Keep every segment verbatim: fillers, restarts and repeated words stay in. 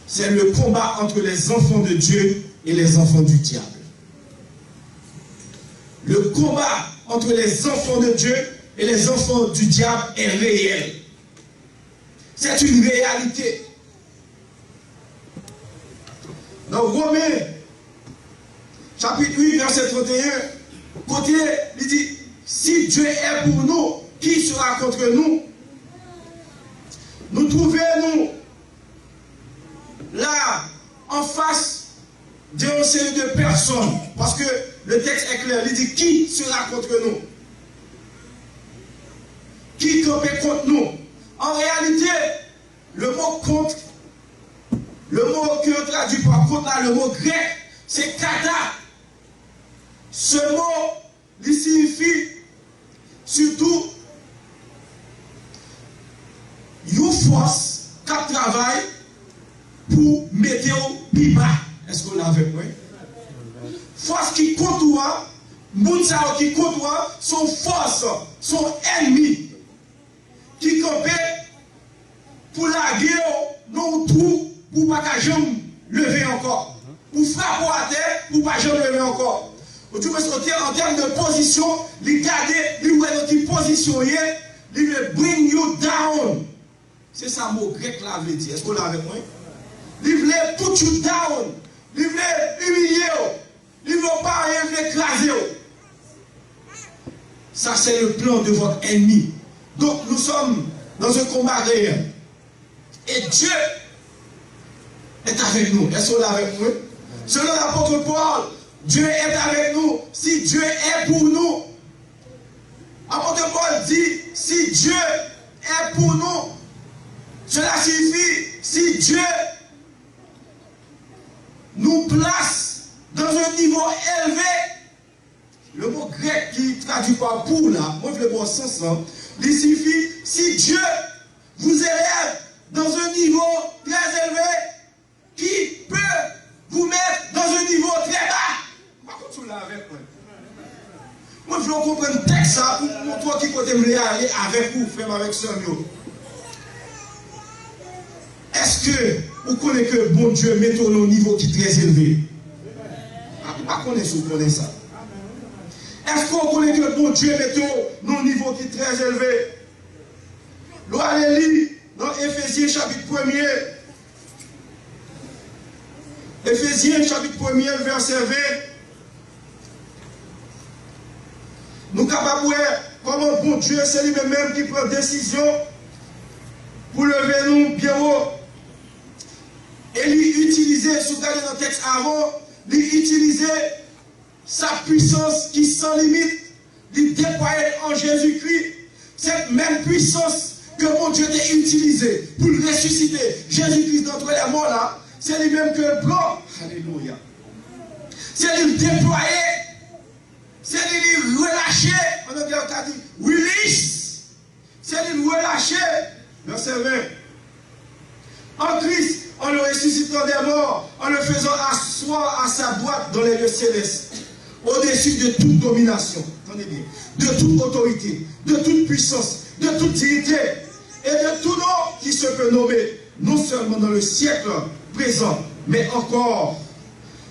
C'est le combat entre les enfants de Dieu et les enfants du diable. Le combat entre les enfants de Dieu et les enfants du diable est réel. C'est une réalité. Dans Romains, chapitre huit, verset trente et un, kote li di, si Dieu est pour nous, qui sera contre nous? Nou twouve nou la anfas de yon seri de pèsòn, paske le texte est clair, li di, qui sera contre nous? Ki kanpe kont nou? An reyalite, le mot contre, le mot ke yo tradui pa kont la, le mot grèk, se kata. Ce mot, li siyifi sitou yon fòs k ap travay pou mete w pi ba. Èske w la avèk mwen? Fòs ki kont ou an, moun sa yo ki kont ou an, se yon fòs, se yon ènmi ki kanpe pou lage w nan yon twou pou w pa ka janm leve ankò. Pou frape w atè pou w pa janm leve ankò. Ou di mwen an tèm de pozisyon, li gade, li wè nan ki pozisyon w ye, li vle bring you down. Se sa mo grèk la vle di. Èske w la avèk mwen? Li vle put you down. Li vle imilye w. Li vle w pa anyen, vle kraze w. Ça, c'est le plan de votre ennemi. Donc, nous sommes dans un combat réel. Et Dieu est avec nous. Èske w la avèk mwen? Selon l'apôtre Paul, Dieu est avec nous. Si Dieu est pour nous, apôtre Paul dit, si Dieu est pour nous, cela signifie, si Dieu nous place dans un niveau élevé, le mot grec qui traduit par pour la, mwen vle ba w sans lan, li siyifi, si Dieu vous élève dans un niveau très élevé, qui peut vous mettre dans un niveau très bas? M pa konn si w la avèk mwen. Mwen vle w konprann tèks sa pou m montre w ki kote m vle ale avèk ou, frè m avèk sè m yo. Èske ou konnen ke Bondye mete w nan yon nivo ki trè elve? A, m pa konnen si w konnen sa. Èske w konnen ke Bondye mete w nan yon nivo ki trè elve? Lè w ale li nan Efezyen chapit premye, Efezyen chapit premye, vèsè ven, nou kapab wè kòman Bondye se li menm menm ki pran desizyon pou leve nou byen wo. E li itilize, si w gade nan tèks avan, li itilize sa pwisans ki san limit, li deplwaye l an Jezikri. Se menm pwisans ke Bondye te itilize pou l resisite Jezikri d'antre les morts la, se li menm ke l pran. Alelouya. Se li l deplwaye. Se li li relache. An anglè, yo ta di release. Se li l relache, vèsè ven. En Christ, en le ressuscitant des morts, en le faisant asseoir à sa droite dans les lieux célestes, au-dessus de toute domination, tande byen, de toute autorité, de toute puissance, de toute dignité et de tout nom qui se peut nommer, non seulement dans le siècle présent, mais encore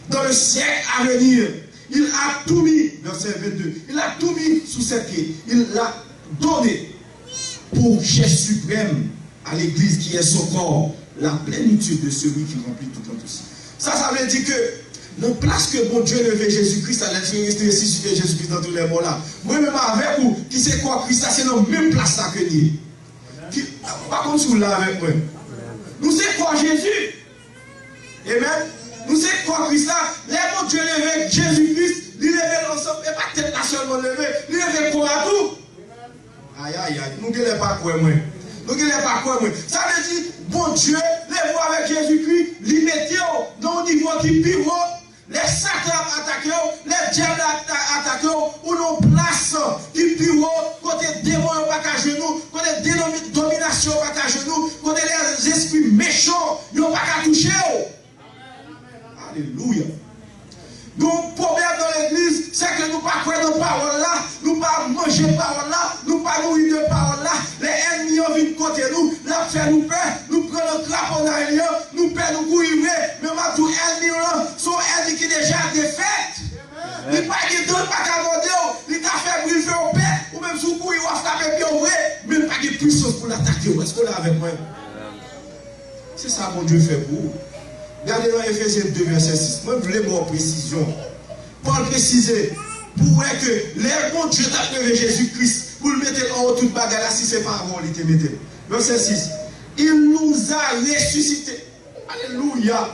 dans le siècle à venir. Il a tout mis, verset vingt-deux, il a tout mis sous ses pieds. Il l'a donné pour chef suprême à l'Église qui est son corps, la plénitude de celui qui remplit tout en tous. Sa, sa vle di ke nan plas ke Bondye leve Jezikri la, lè l resisite Jezikri d'antre les morts la, mwen menm avèk ou ki se kò Kris la, se nan menm plas la ke n ye. Ki, m pa konn si w la avèk mwen. Nou se kò Jezi. Amen. Nou se kò Kris la. Lè Bondye leve Jezi Kris, li leve l ansanm. E pa tèt la sèlman l leve, li leve kò a tou. Ayayay, nou genlè pa kwè mwen. Nou genlè pa kwè mwen. Sa vle di, Bondye leve w avèk Jezi Kris, li mete w nan yon nivo ki pi wo. Lè Satan ap atake w, lè dyab la ap ta-, atake w, ou nan yon plas ki pi wo, kote demon yo pa ka jwenn ou, kote denomi-, dominasyon yo pa ka jwenn ou, kote lèzespri mechan yo pa ka touche w. Alelouya. Gon pwoblèm nan legliz, se ke nou pa kwè nan pawòl la, nou pa manje pawòl la, nou pa nouri de pawòl la. Lè ènmi an vin kote nou, l ap fè nou pè, nou pran nan kraponay li an, nou pè, nou kouri. gen pwisans pou l atake w. Èske w la avèk mwen? Se sa Bondye fè pou ou. Gade nan Efezyen de vèsè sis. Mwen vle ba w presizyon. Pòl presize pou w wè ke lè Bondye t ap leve Jezi Kris pou l mete l anwo tout bagay la, si se pa avè w li te mete l. Vèsè sis. Il nous a ressuscités. Alelouya!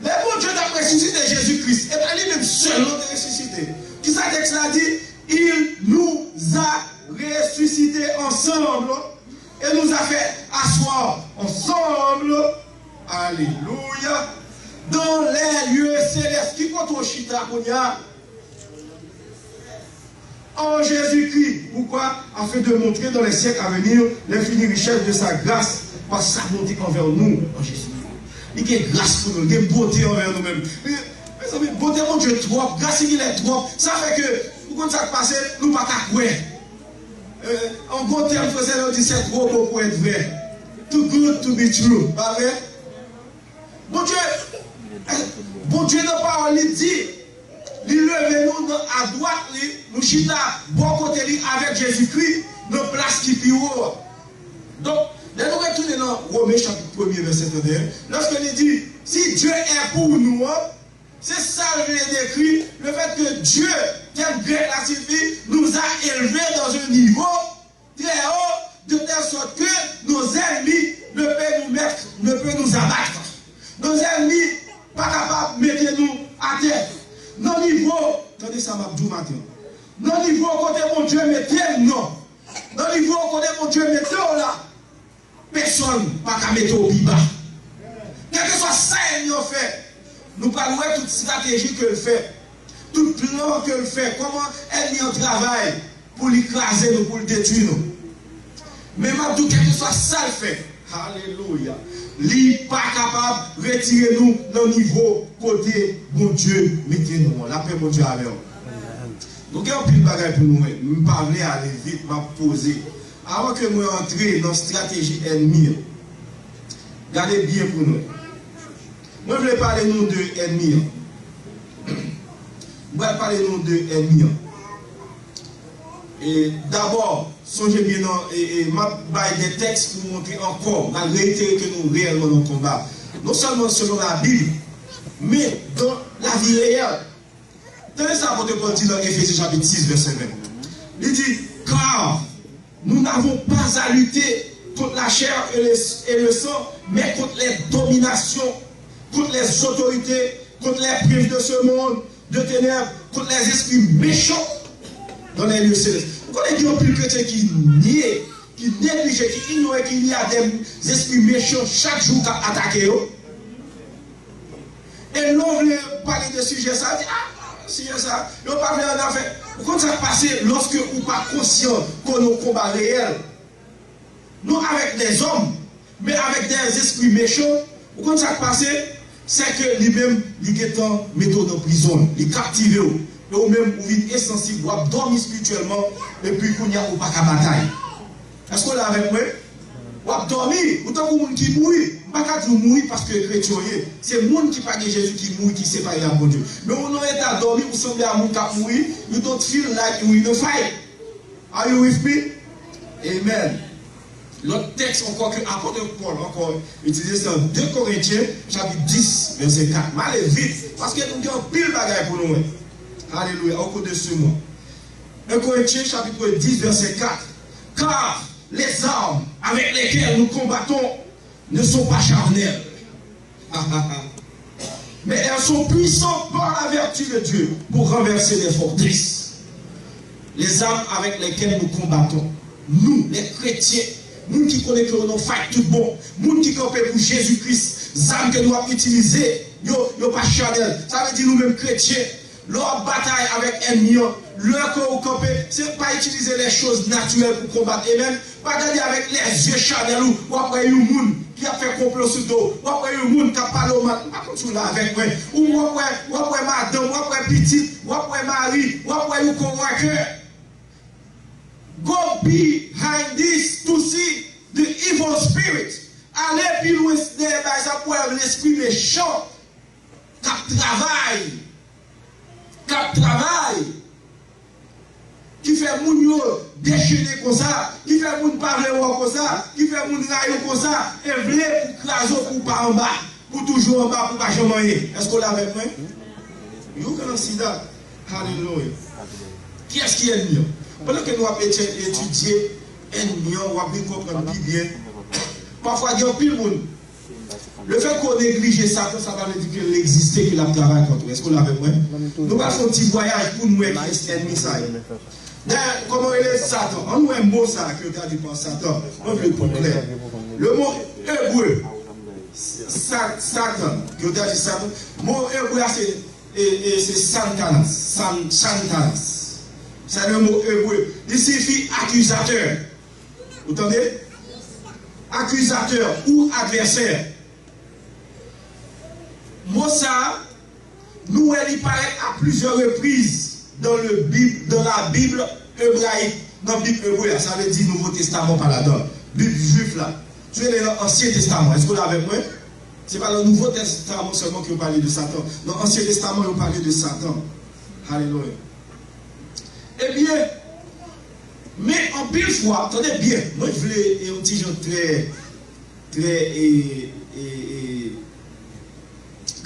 Lè Bondye t ap resisite Jezi Kris, e pa li menm sèlman te resisite. Kisa tèks la di? Il nous a ressuscités ensemble et nous a fait asseoir ensemble. Alelouya! Dans les lieux célestes. Ki kote w chita kounye a? En Jésus-Christ. Pourquoi? Afin de montrer dans les siècles à venir l'infinie richesse de sa grâce par sa bonté envers nous en Jésus-Christ. Li gen gras pou nou, li gen bonte anvè nou menm. Mezanmi, bonte Bondye twòp, gras li genlè twòp. Sa fè ke, ou konn sa k pase, nou pa ka kwè. Euh, an gwo tèm, franse yo di, c'est trop beau pour être vrai. Too good to be true. Pa vre? Bondye, Bondye nan pawòl li di, li leve nou nan adwat li, nou chita bò kote li avèk Jezikri nan plas ki pi wo a. Donk, lè nou retounen nan Women chapit premye vèsè trannteyen, lòske li di, si Dieu est pour nous, an, se sa l vle dekri, le fait que Dieu, tèm grèk la siyifi, nous a élevés dans un niveau très haut, de telle sorte que nos ennemis ne peuvent nous mettre, ne peuvent nous abattre. Nos ennemis pa kapab mete nou atè. Nan nivo, tande sa m ap di w maten, nan nivo kote Bondye mete m nan, nan nivo kote Bondye mete w la, pèsonn pa ka mete w pi ba. Kèlkeswa sa ènmi an fè, nou pral wè tout estrateji ke l fè, tout plan ke l fè, kòman ènmi an travay pou li kraze nou, pou l detwi nou. Men m ap di w, kèlkeswa sa l fè, alelouya, li pa kapab retire nou nan nivo kote Bondye mete nou an. Lapè Bondye avè w. Nou gen anpil bagay pou nou wè. M pa vle ale vit, m ap poze. Avan ke mwen antre nan estrateji ènmi an, gade byen pou nou. Mwen vle pale nou de ènmi an. Mwen pral pale nou de ènmi an. E dabò, sonje byen nan, e, e, m ap bay de tèks pou montre ankò, m al reitere ke nou reyèlman nan konba. Non sèlman selon Labib, men dans la vie réelle. Tande sa apot Pòl di nan Efezyen chapit sis, vèsè ven. Li di, car nous n'avons pas à lutter contre la chair et le, et le sang, mais contre les dominations, contre les autorités, contre les princes de ce monde de ténèbres, contre les esprits méchants dans les lieux célestes. Ou konnen gen anpil kretyen ki nye, ki neglije, ki inyore ke il y a des esprits méchants chak jou k ap atake yo. E lè w vle pale de sijè sa, di, ah, sijè sa, yo pa vle ann afè. Ou konn sa k pase lòske ou pa konsyan ke w nan yon konba reyèl? Non avèk dèzòm, men avèk dèzespri mechan. Ou konn sa k pase? Sèke li menm, li gentan mete w nan prizon, li kaptive w. E ou menm, ou vin ensansib, w ap dòmi espirityèlman, epi kounye a, ou pa ka batay. Èske w la avèk mwen? W ap dòmi, ou tankou moun ki mouri. M pa ka di w mouri paske kretyen w ye. Se moun ki pa gen Jezi ki mouri, ki separe ak Bondye. Men ou nan eta dòmi, ou sanble a moun k ap mouri. You don't feel like you in a fight. Are you with me? Amen. Lòt tèks ankò ke apot Pòl ankò itilize, se nan de Korentyen chapit dis, vèsè kat. M ale vit, paske nou gen anpil bagay pou nou wè. Alelouya, au cours de ce mois. Un Corinthiens chapitre dix, verset quatre. Car les armes avec lesquelles nous combattons ne sont pas charnelles, mais elles sont puissantes par la vertu de Dieu pour renverser des forteresses. Les armes avec lesquelles nous combattons, nou, les chrétiens, moun ki konnen ke yo nan fight tout bon, moun ki kanpe pou Jezi Kris, zam ke nou ap itilize, yo, yo pa chanèl. Sa vle di nou menm kretyen, lè w ap batay avèk ènmi an, lè ke ou kanpe, se pa itilize les choses naturelles pou konbat. Amen. Pa gade avèk lèzye chanèl ou, w ap wè yon moun ki ap fè konplo sou do w, w ap wè yon moun k ap pale w mal. M pa konn si w la avèk mwen. Ou w ap wè, w ap wè madanm, w ap wè pitit, w ap wè mari, w ap wè yon coworker. Go behind this to see the evil spirit. Ale pi lwen dèyè bagay sa pou w wè lespri mechan k ap travay, k ap travay. ki fè moun yo dechire konsa, ki fè moun pa vle wè w konsa, ki fè moun rayi w konsa, e vle pou kraze w, pou w pa anba, pou w toujou anba, pou w pa janm anyen. Èske w la avèk mwen? You gonna see that. Hallelujah. Kiyès ki ènmi an? Pandan ke nou ap etye-, etidye ènmi an, w ap vin konprann pi byen. Pafwa, gen anpil moun, lefètke w neglije Satan, sa pa vle di ke l egziste, ke l ap travay kont ou. Èske w la avèk mwen? Nou pral fè yon ti vwayaj pou n wè kiyès ènmi sa ye. Dayè, kòman rele Satan? Ann wè mo sa a ke yo tradui pa Satan. Mwen vle pou klè. Le mo ebre, sa-, Satan, ke yo tradui Satan, mo ebre a se, e, e, se Santanas, San-, Santanas. Sa le mo ebre. Li siyifi akizatè. Ou tande? Akizatè ou advèsè. Mo sa a, nou wè li parèt a plizyè repriz dans le Bible, dans la Bible hébraïque, nan Bib ebre a, sa vle di Nouvo Testaman pa ladan, Bib jwif la. Si w rele nan Ansyen Testaman, èske w la avèk mwen? Se pa nan Nouvo Testaman sèlman ke yo pale de Satan. Nan Ansyen Testaman, yo pale de Satan. Alelouya. Ebyen, men anpil fwa, tande byen, mwen vle e yon ti jan trè, trè, e, e, e,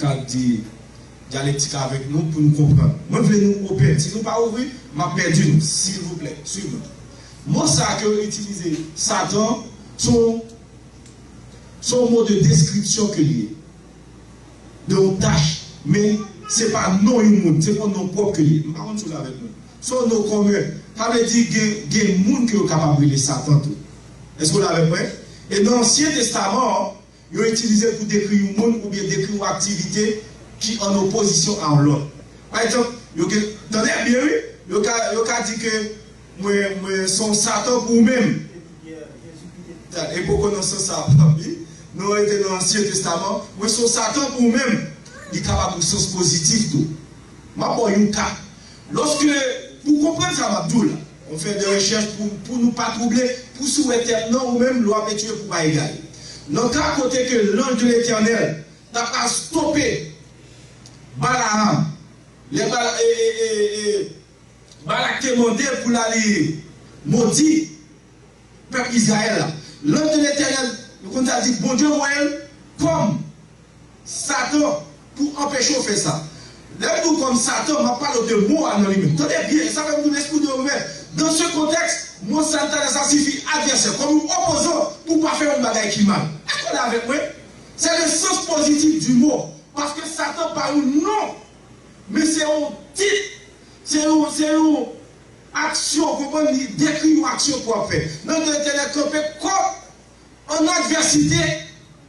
ka di, dyalektik avèk nou pou nou konprann. Mwen vle nou open. Si nou pa ouvri, m ap pèdi nou. Silvouplè, swiv mwen. Mo sa ke yo itilize, Satan, se yon, se yon mo de deskripsyon ke li ye. De yon tach. Men, se pa non yon moun. Se pa yon non pwòp ke li ye. M pa konn si w la avèk mwen. Se yon non kòmen. Sa vle di gen, gen moun ke yo kapab rele Satan tou. Èske w la avèk mwen? E nan Ansyen Testaman an, yo itilize l pou dekri yon moun oubyen dekri yon aktivite ki an opozisyon a yon lòt. Pa egzanp, yo gen, tande byen wi, yo ka, yo ka di ke mwen, mwen se yon Satan pou ou menm. E poko nan sans sa, papi, nou rete nan Ansyen Testaman, mwen se yon Satan pou ou menm. Li kapab yon sans pozitif tou. M ap ba w yon ka. Lòske, pou konprann sa m ap di w la, on fè de rechèch pou, pou nou pa twouble, pou si w wè tèm nan ou menm, lè w ap etidye pou w pa egare. Nan ka kote ke l'ange de l'Éternel ta pral stope Balaam, lè Bala-, e, e, e, e, Balak te mande pou l ale modi pèp Izrayèl la. L'ange de l'Éternel, nou konn sa di, Bondye voye l kòm Satan pou anpeche w fè sa. Lè m di w kòm Satan, m ap pale w de mo a nan li menm. Tande byen, sa fè m di w lespri de ouvè. Dans ce contexte, mo Satan sa sifi advèsè, kòm yon opozan pou w pa fè yon bagay ki mal. Èske w la avèk mwen? Se le sans pozitif du mot. Paske Satan pa yon non, men se yon tit, se yon, se yon aksyon, w konprann, li dekri yon aksyon pou w ap fè. Nan de Letènèl kanpe kòm an advèsite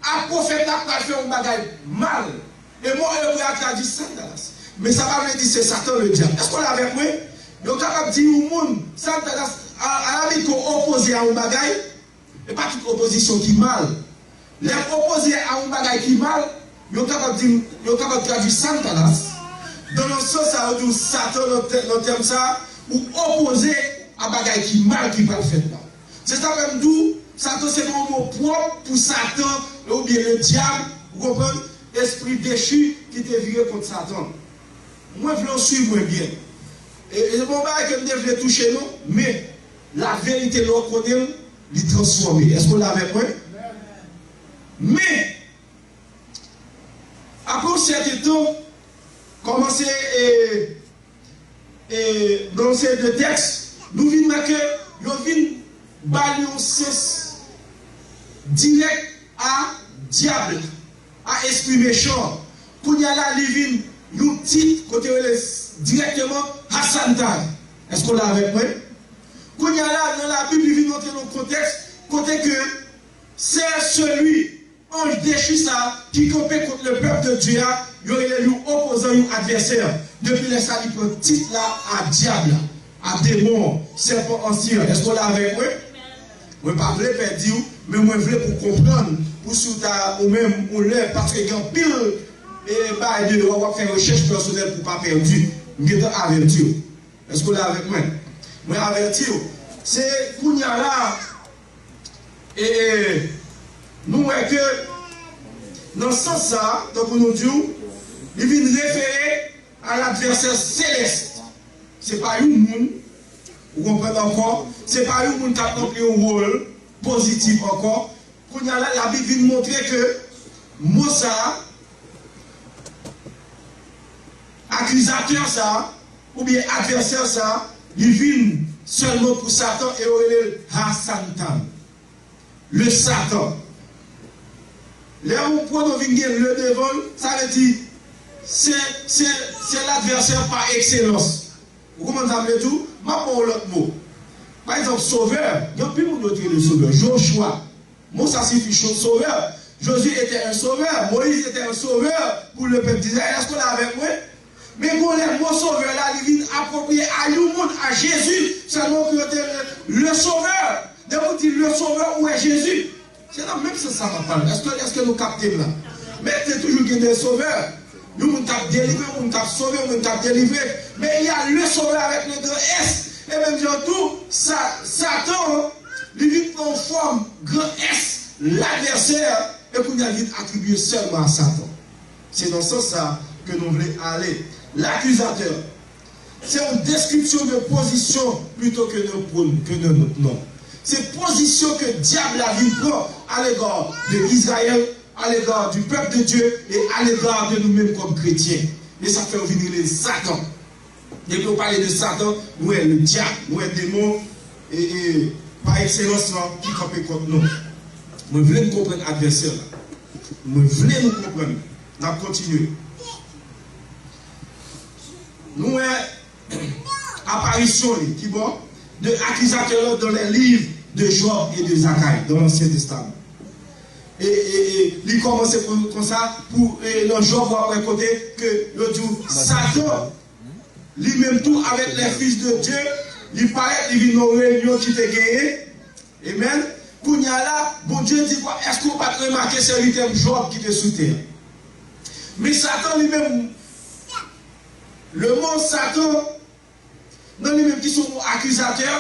a pwofèt la k pral fè yon bagay mal. E mo ebre a tradui Satanas. Men sa pa vle di se Satan le dyab. Èske w la avèk mwen? Yo kapab di yon moun, Satanas, a, a la limit ke w opoze a yon bagay, e pa tout opozisyon ki mal. Lè w opoze a yon bagay ki mal, yo kapab di, yo kapab tradui Satanas. Nan sans sa, yo di w Satan nan tè-, nan tèm sa, ou opoze a bagay ki mal ki pral fèt la. Se sa menm tou, Satan se pa yon mo pwòp pou Satan oubyen le dyab, ou konprann? Espri dechi ki te vire kont Satan. Mwen vle w swiv mwen byen. E, e se pa yon bagay ke m te vle touche non, men laverite lè w konnen l, li transfòme. Èske w la avèk mwen? Men, apre yon sèten tan, kòmanse, e, e, nan yon seri de tèks, nou vin wè ke yo vin ba l yon sans dirèk a dyab la, a espri mechan an. Kounye a la, li vin yon tit kote yo rele dirèkteman Hassantan. Èske w la avèk mwen? Kounye a la, nan Labib, li vin antre nan yon kontèks kote ke c'est celui, anj dechi sa a, ki kanpe kont le pèp de Dye a, yo rele l yon opozan, yon advèsè. Depi lè sa a, li pran tit la a dyab la, a demon an, sèpan ansyen an. Èske w la avèk mwen? Mwen pa vle pèdi w, men mwen vle pou w konprann, pou si w ta, ou menm, ou lè, paske gen anpil, e, bagay deyò, w ap fè rechèch pèsonèl pou w pa pèdi. M gentan avèti w. Èske w la avèk mwen? Mwen avèti w. Se kounye a la, e, e, nou wè ke nan sans sa, tankou nou di w, li vin refere a ladvèsè selès. Se pa yon moun, Ou konprann ankò? Se pa yon moun k ap ranpli yon wòl pozitif ankò. Kounye a la, Labib vin montre ke mo sa a, akizatè sa a, oubyen advèsè sa a, li vin sèlman pou Satan e yo rele l Hasantan, le Satan. Lè yon pwonon vin gen le devan l, sa vle di se, se, se ladvèsè pa ekselans. Ou konprann sa m vle di w? M ap ba w lòt mo. Pa egzanp, sovè. Gen anpil moun yo te rele sovè. Joshua. Mo sa siyifi cho-, sovè. Jésus était un sauveur. Moïse était un sauveur pour le peuple d'Israël. Èske w la avèk mwen? Men gon lè mo sovè la, li vin apwopriye a yon moun, a Jezi. Sèlman pou yo te rele le sovè. Depi w di le sovè, ou wè Jezi. Se nan menm sans sa m ap pale. Èske, èske nou kapte m la? Men te toujou gen de sovè. Yon moun k ap delivre, yon moun k ap sove, yon moun k ap delivre. Men y a le sovè avèk le gran S. E menm jan tou, sa, Satan an, li vin pran yon fòm gran S, ladvèsè, e kounye a l vin atribiye sèlman a Satan. Se nan sans sa ke nou vle ale. Lakizatè, se yon deskripsyon de pozisyon plito ke de pwon, ke de non. Se pozisyon ke dyab la vin pran à l'égard de Izrayèl, à l'égard du peuple de Dieu et à l'égard de nou menm kòm kretyen. E sa fè yo vin rele l Satan. Depi yo pale de Satan, nou wè le dyab, nou wè demon, e, e, pa ekselans lan ki kanpe kont nou. Mwen vle n konprann advèsè la. Mwen vle nou konprann. N ap kontinye. Nou wè aparisyon li, ki bò? De akizatè lan dans les livres de Job et de Zacharie, dans l'Ancien Testament. E, e, e li kòmanse kon, konsa, pou, e, nan Jòb, w ap wè kote ke yo di w, Satan, li menm tou, avec les fils de Dieu, li parèt, li vin nan reyinyon ki te genyen. Amen. Kounye a la, Bondye di kwa, èske w pa t remake sèvitè m Jòb ki te sou tè a? Men Satan li menm, le mot Satan, nan li menm ki se yon akizatè,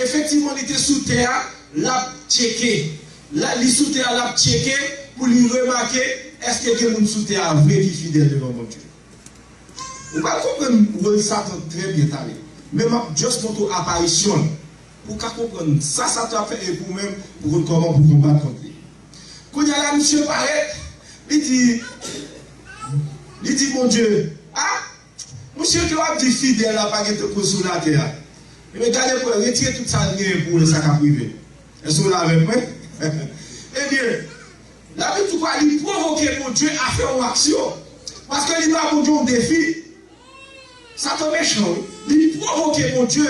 efektivman, li te sou tè a, l ap tcheke. La, li sou tè a, l ap tcheke pou li remake èske gen moun sou tè a vre ki fidèl devan Bondye. Ou pral konprann wòl Satan trè byen talè. Men m ap just montre w aparisyon l. Pou w ka konprann sa Satan ap fè e pou w menm, pou w konn kòman pou w konbat kont li. Kounye a la, misye parèt, li di, li di Bondye, a, misye ke w ap di fidèl la pa gen tankou l sou latè a. Ebyen, gade pou w wè, retire tout sa l genyen pou w wè sa k ap rive. Èske w la avèk mwen? Ebyen, Labib di kwa li pwovoke Bondye a fè yon aksyon. Paske li ba Bondye yon defi. Satan mechan, wi. Li pwovoke Bondye.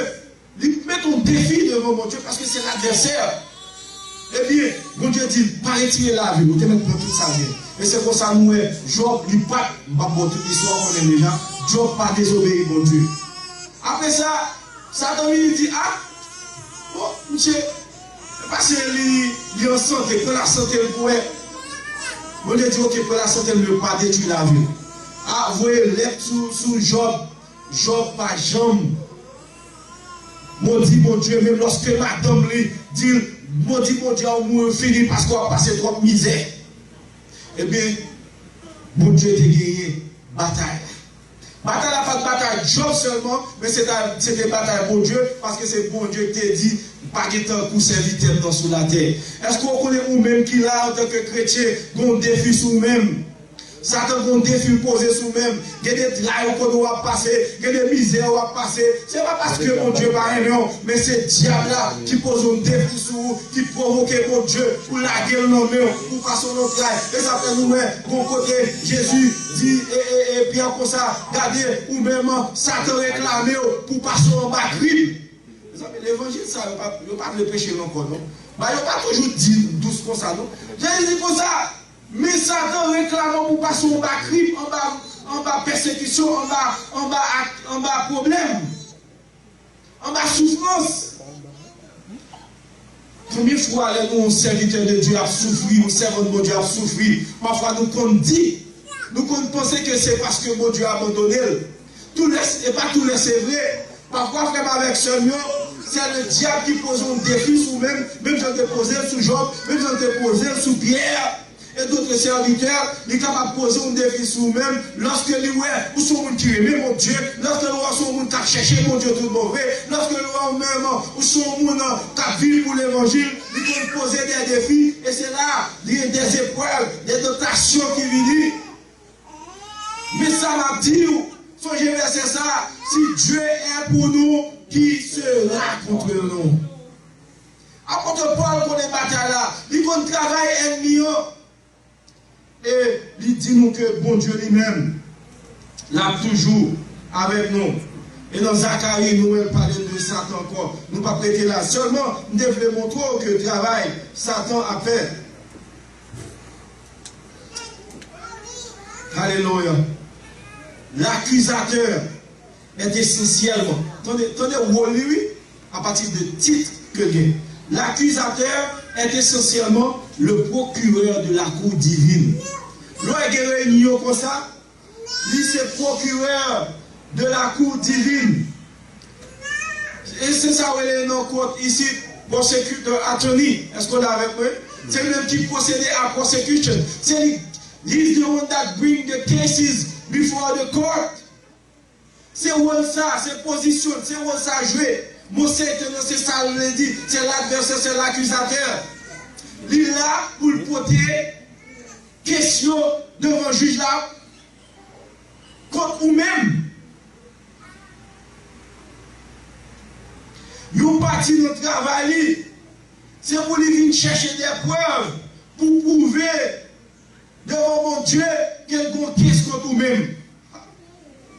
Li met yon defi devan Bondye paske se ladvèsè. Ebyen, Bondye di l, pa retire lavi l, ou te mèt pran tout sa l gen. E se konsa nou wè, Jòb, li pa t, m p ap ba w tout listwa, ou konnen deja, Jòb pa dezobeyi Bondye. Apre sa, Satan vini di, a, bon, misye, pase li, li an sante, pran lasante l pou wè. Bondye di, oke, pran lasante l, men pa detwi lavi l. A, voye lèt sou, sou Jòb. Jòb pa janm modi Bondye, menm lòske madanm li di l, modi Bondye a, ou mouri, ou fini, paske w ap pase twòp mizè. Ebyen, Bondye te genyen batay la. Batay la pa t batay Jòb sèlman, men se ta, se te batay Bondye, paske se Bondye ki te di, pa gen tankou sèvitè m nan sou latè. Èske w konnen ou menm ki la antanke kretyen, gen yon defi sou ou menm? Satan gen yon defi l poze sou ou menm. Gen de tray ou konnen w ap pase, gen de mizè w ap pase. Se pa paske Bondye pa renmen w, men se dyab la ki poze yon defi sou ou, ki pwovoke Bondye pou lage l nan men w, pou pase w nan tray. E sa fè nou wè, gon kote Jezi di, e, e, e Pyè konsa, gade, ou menm, Satan reklame w pou pase w anba grip. Mezanmi, levanjil sa, yo pa, yo pa vle preche l ankò, non. Ba yo pa toujou di dous konsa, non. Jezi di konsa, men Satan reklame w pou pase w anba grip, anba, anba pèsekisyon, anba, anba, anba pwoblèm, anba soufrans. Konbyen fwa lè nou wè yon sèvitè de Dye ap soufri, yon sèvant Bondye ap soufri, pafwa nou konn di, nou konn panse ke se paske Bondye abandone l. Tou lè, e pa tou lè se vre. Pafwa, frè m avèk sè m yo, se le dyab ki poze yon defi sou ou menm, menm jan l te poze l sou Jòb, menm jan l te poze l sou Pyè. e dòt sèvitè, li kapab poze yon defi sou ou menm, lòske li wè ou se yon moun ki renmen Bondye, lòske li wè ou se yon moun k ap chèche Bondye tout bon vre, lòske li wè ou menm ou se yon moun k ap viv pou levanjil, li konn poze de defi, e se la, li gen de eprèv, de tantasyon ki vini. Men sa m ap di w, sonje vèsè sa, si Dieu est pour nous, qui sera contre nous? Apot Pòl konnen batay la, li konn travay ènmi an. E li di nou ke Bondye li menm, l ap toujou avèk nou. E nan Zakari, nou wè l pale de Satan ankò. Nou p ap rete la. Sèlman, m te vle montre w ke travay Satan ap fè. Alelouya. L'accusateur est essentiellement, tande, tande wòl li, wi, à partir de titre que l gen. L'accusateur est essentiellement le procureur de la cour divine. Lè w gen reyinyon konsa, li se procureur de la cour divine. E se sa w rele nan kòt isit, prosecutor attorney. Èske w la avèk mwen? Se li menm ki posede a prosecution. Se li, he's the one that bring the cases before the court. Se wòl sa, se pozisyon, se wòl sa jwe. Mo Satan nan se sa l vle di, se ladvèsè, se lakizatè. Li la pou l pote kesyon devan jij la kont ou menm. Yon pati nan travay li, se pou li vin chèche de prèv pou pwouve devan Bondye ke l gon kes kont ou menm.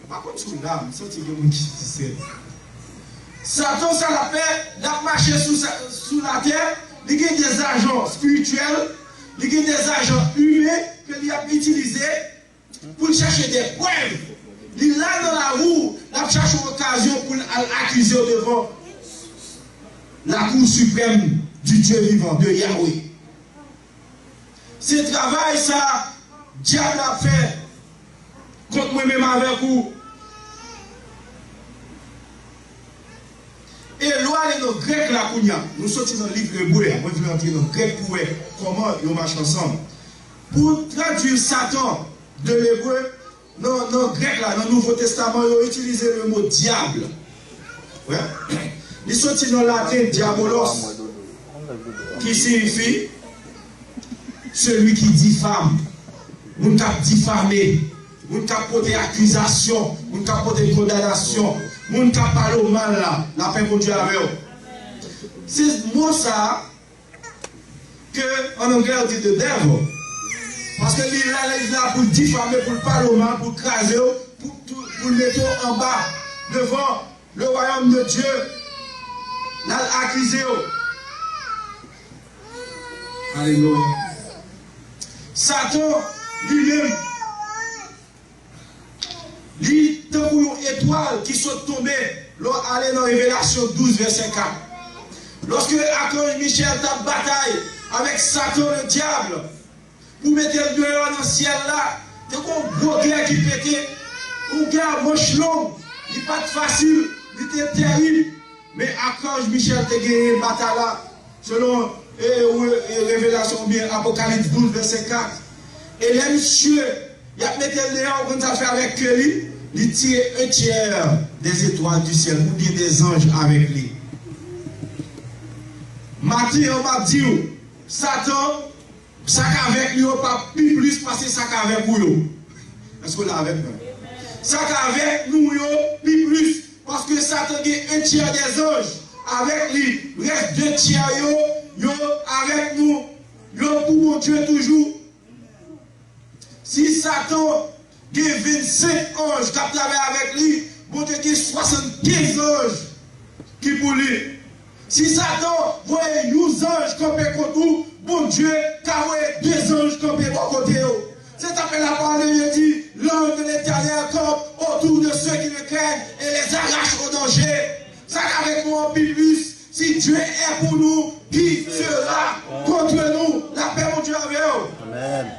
M pa konn si w la, m santi gen moun ki disèt. Satan, sa l ap fè, l ap mache sou, sou latè, li gen de ajan espirityèl, li gen de ajan imen ke li ap itilize pou l chèche de prèv. Li la nan lari w, l ap chèche yon okazyon pou l al akize w devan la cour suprême du Dieu vivant, de Yahweh. Se travay sa dyab la ap fè kont mwen menm avèk ou. E lè w ale nan grèk la kounye a, nou soti nan liv ebre a, mwen vle antre nan grèk pou wè kòman yo mache ansanm. Pou tradui Satan de lebre, nan, nan grèk la, nan Nouvo Testaman, yo itilize le mo diable. Wè. Li soti nan laten diabolos, ki siyifi celui qui diffame, moun k ap difame, moun k ap pote akizasyon, moun k ap pote kondanasyon, moun k ap pale w mal la, lapè Bondye avè w. Se mo sa a ke an anglè yo di the devil. Paske li la, li la pou l difame, pou l pale w mal, pou l kraze w, pou, pou, pou l mete w anba devan le royaume de Dieu, l al akize w. Alelouya. Satan, li menm, li tankou yon etwal ki sot tonbe lè w ale nan Revelasyon douz, vèsè kat. Lòske akanj Michèl t ap batay avèk Satan, le diable, pou mete l deyò nan syèl la, te gen yon gwo gè ki pete, yon gè manch long, li pa t fasil, li te terib. Men akanj Michèl te genyen batay la, selon, e, e, Revelasyon oubyen Apokalips douz, vèsè kat. E lè misye, y ap mete l deyò, ou konn sa l fè avèk ke li? Li tire un tiers des étoiles du ciel, oubyen dè zanj avèk li. Maten an, m ap di w, Satan, sa k avèk li yo pa pi plis pase sa k avèk ou yo. Èske w la avèk mwen? Sa k avèk nou yo pi plis, paske Satan gen un tiers des anges avèk li. Rès de tiers yo, yo avèk nou. Yo pou Bondye toujou. Si Satan gen vennsenk anj k ap travay avèk li, Bondye gen swasannkenz anj ki pou li. Si Satan voye yon zanj kanpe kont ou, Bondye ka voye de zanj kanpe bò kote yo. C'est ça que la parole de Dieu dit, l'ange de l'Éternel campe autour de ceux qui le craignent et les arrache au danger. Sa k avèk nou an pi plis, si Dieu est pour nous, qui sera contre nous? Lapè Bondye avè w. Amèn.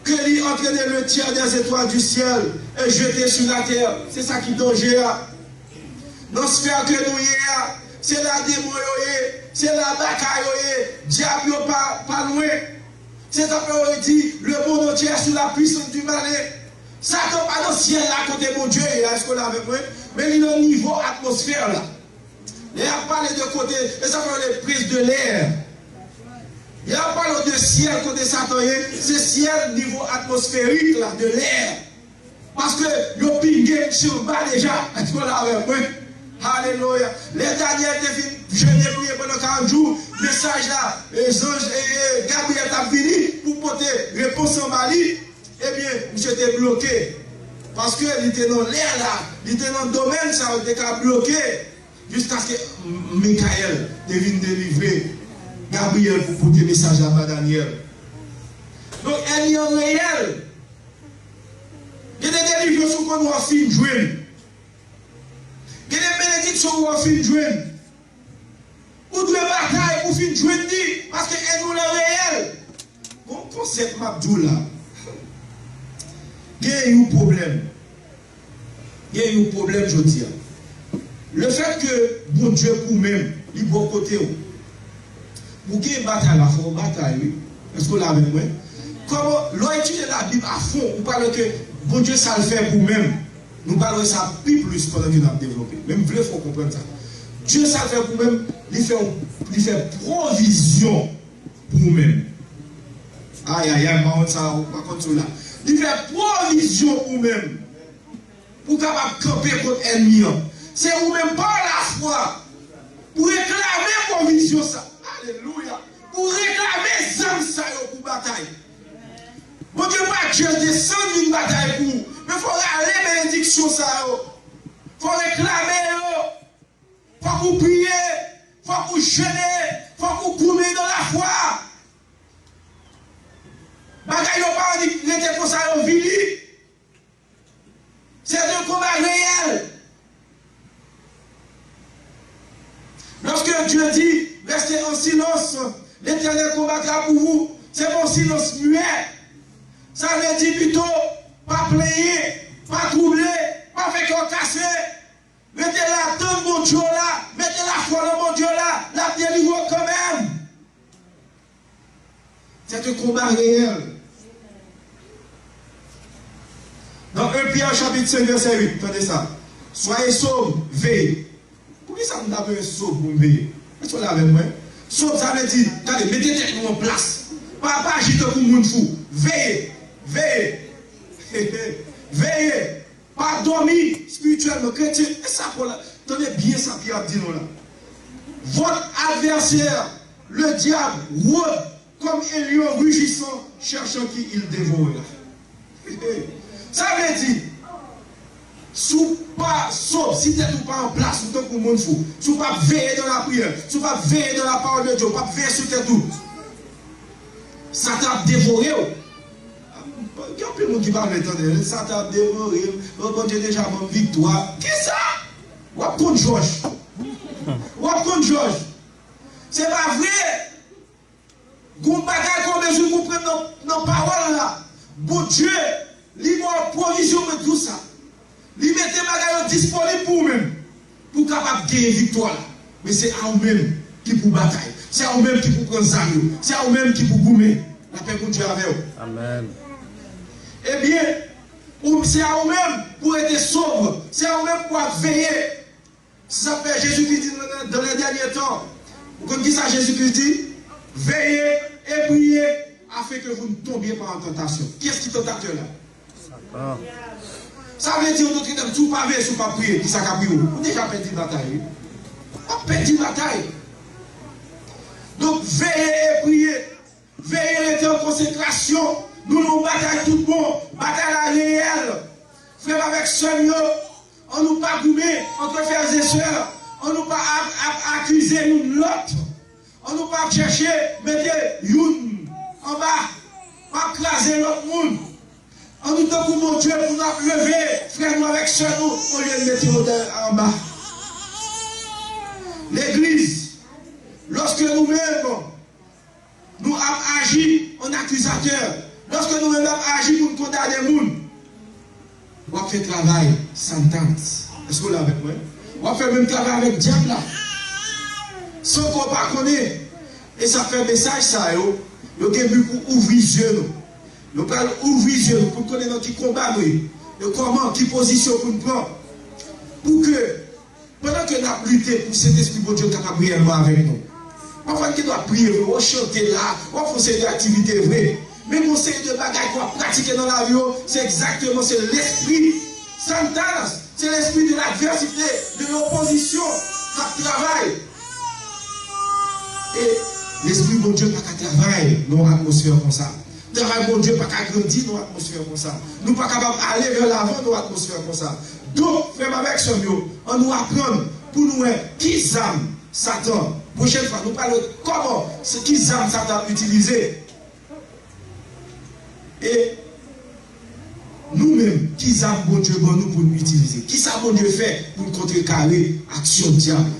Ke li antrene le tiers des étoiles du ciel et jete sur la terre. Se sa ki danje a. Nan sfè ke nou ye a, Se la demon yo ye, se la baka yo ye, dyab yo pa, pa lwen. Se sa fè yo di, le monde entier est sous la puissance du malin. Satan pa nan syèl la kote Bondye ye a, èske w la avèk mwen? Men li nan nivo atmosfè la. Lè y ap pale de kote, e sa fè yo le prince de l'air. Lè y ap pale de syèl kote Satan ye, se syèl nivo atmosferik la, de l'air. Paske yo pinge misye anba deja. Èske w la avèk mwen? Alelouya. Lè Danyèl te fin jene priye pandan karant jou, mesaj la, e, zanj, e, e, Gabriyèl t ap vini pou pote repons anba li, ebyen, misye te bloke. Paske li te nan lè la, li te nan domèn sa yo te ka bloke, jiskaske Mikayèl te vin delivre Gabriyèl pou pote mesaj la ba Danyèl. Donk, ènmi an reyèl. Gen de delivrans ou konn w ap fin jwenn. Gen de benediksyon ou ap fin jwenn. Ou dwe batay pou fin jwenn li, paske ènmi w lan reyèl. Gon konsèp m ap di w la. Gen yon pwoblèm. Gen yon pwoblèm jodi a. Lefètke Bondye pou menm, li bò kote w. Pou gen batay la, fò w batay, wi. Èske w la avèk mwen? Kòman, lè w etidye Labib a fon, ou pral wè ke Bondye sa l fè pou menm. Nou pral wè sa pi plis pandan ke n ap devlope. Men m vle fè w konprann sa. Dye sa l fè pou menm, li fè, li fè pwovizyon pou ou menm. Ayayay, mawon sa, ou pa konn sou la. Li fè pwovizyon pou ou menm. Pou w kapab kanpe kont ènmi an. Se ou menm pa lafwa pou reklame pwovizyon sa. Alelouya. Pou reklame zam sa yo pou batay. Bondye pa just desann vin batay pou ou. Men fò w rale benediksyon sa yo. Fò w reklame yo. Fòk ou priye. Fòk ou jene. Fòk ou goumen nan lafwa. Bagay yo pa annik rete konsa, yo vini. C'est un combat réel. Lorsque Dieu dit, restez en silence, l'Éternel combattra pour vous, c'est un silence muet. Sa vle di pito, pa plenyen, pa twouble, pa fè kè w kase. Rete la, tann Bondye w la, mete lafwa nan Bondye w la, l ap delivre w kanmenm. C'est un combat réel. Dans un Pierre chapitre cinq verset huit, tande sa. Soyez sobres, veillez. Poukisa m ta bezwen sob pou m veye? Èske w la avèk mwen? Sob, sa vle di, tande, mete tèt nou an plas. Pa, pa aji tankou moun fou. Veye, veye, veye. Pa dòmi espirityèlman, kretyen. E sa Pòl la, tande byen sa Pyè ap di nou la. Votre adversaire, le diable, rôde comme un lion rugissant, cherchant qui il dévorera. Sa vle di, si w pa sob, si tèt ou pa an plas, ou tankou moun fou, si w pa veye dans la prière, si w pa veye dans la parole de Dieu, ou pa veye sou tèt ou, Satan ap devore w. Gen anpil moun ki pa vle tande, Satan ap devore m, Bondye deja ban m viktwa. Kisa? W ap konn jòj. W ap konn jòj. Se pa vre. Gon bagay ke w bezwen konprann nan, nan pawòl la. Bondye, li ba w pwovizyon, mwen di w sa. Li mete bagay yo disponib pou ou menm, pou w kapab genyen viktwa la. Men se a ou menm ki pou batay. Se a ou menm ki pou pran zam yo. Se a ou menm ki pou goumen. Lapè Bondye avè w. Amèn. Ebyen, ou, se a ou menm pou rete sobre. Se a ou menm pou ap veye. Se sa k fè Jezikri di nan, nan, dans les derniers temps. Ou konn kisa Jezikri di? Veillez et priez afin que vous ne tombiez pas en tentation. Kiyès ki tantatè la? Satan. Sa vle di, an dòt tèm, si w pa veye, si w pa priye, kisa k ap rive w? Ou deja pèdi batay, wi. W ap pèdi batay. Donk, veillez et priez. Veye, rete an konsantrasyon. Nou nan yon batay tout bon. Batay la reyèl. Frè m avèk sè m yo, ann nou pa goumen antre frè e sè. Ann nou pa ap, ap akize youn lòt. Ann nou pa ap chèche mete youn anba. Pa ap kraze lòt moun. Ann nou tankou Bondye pou n ap leve frè nou avèk sè nou olye n mete yo dèyè anba. Legliz, lòske nou menm, nou ap aji an akizatè. Lòske nou menm n ap aji pou n kondane moun, w ap fè travay Satan. Èske w la avèk mwen? W ap fè menm travay avèk dyab la. San ke w pa konnen. E sa fè mesaj sa yo, yo gen bi pou ouvri zye nou. Yo pral ouvri zye nou pou n konnen nan ki konba nou ye. E kòman, ki pozisyon pou n pran. Pou ke, pandan ke n ap lite pou Sentespri Bondye kapab reyèlman avèk nou. Pafwa n gen dwa priye vre, w ap chante la, w ap fè yon seri de aktivite vre. Men gen yon seri de bagay ke w ap pratike nan lavi w, se egzakteman, se lespri Satanas. Se lespri de ladvèsite, de lopozisyon k ap travay. E lespri Bondye pa ka travay nan yon atmosfè konsa. Travay Bondye pa ka grandi nan yon atmosfè konsa. Nou pa kapab ale vè lavan nan yon atmosfè konsa. Donk, frè m avèk sè m yo, ann nou aprann pou nou wè ki zam Satan. Pwochèn fwa, nou pral wè kòman, se ki zam Satan ap itilize. E nou menm, ki zam Bondye ban nou pou n itilize? Kisa Bondye fè pou n kontrekare aksyon dyab?